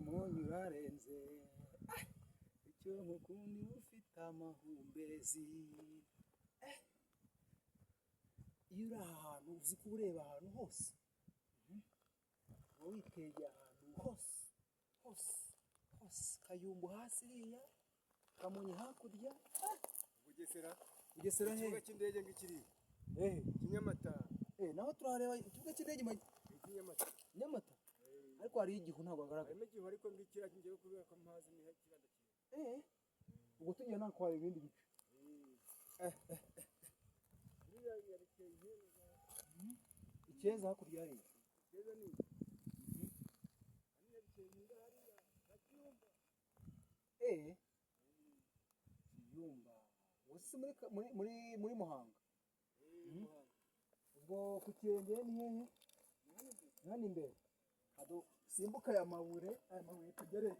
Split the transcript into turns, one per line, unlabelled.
Kamonyi urarenze. Ah! Icyo nkukundira ufite amahumbezi. Eh! Iyo uri aha hantu uzi ko uba ureba ahantu hose. Uba witegeye ahantu hose hose hose. Kayumbu hasi iriya, Kamonyi hakurya. Ah!
Bugesera.
Bugesera he?
Ikibuga cy'indege ngikiri
Ehe.
Kinyamata.
Eh, naho turahareba ikibuga cy'indege
Kinyamata.
Nyamata. Ariko hariyo igihu, ntabwo hagaragara.
Harimo igihu, ariko ngikira ngiye kubera ko mpazi ni kiriya ndakizi.
Eh, ubwo tugiye nta kuhareba ibindi bice.
Biriya yerekeye ihene.
Icyeza hakurya hariya.
Keza ni hariya Bikenke, hariya Kiyumba.
Eh, Kiyumba. Ubwo si muri Muhanga?
Muhanga.
Ubwo ku Kirenge ni hehe? Ni hano imbere. Ado simbuka aya mabuye tugere.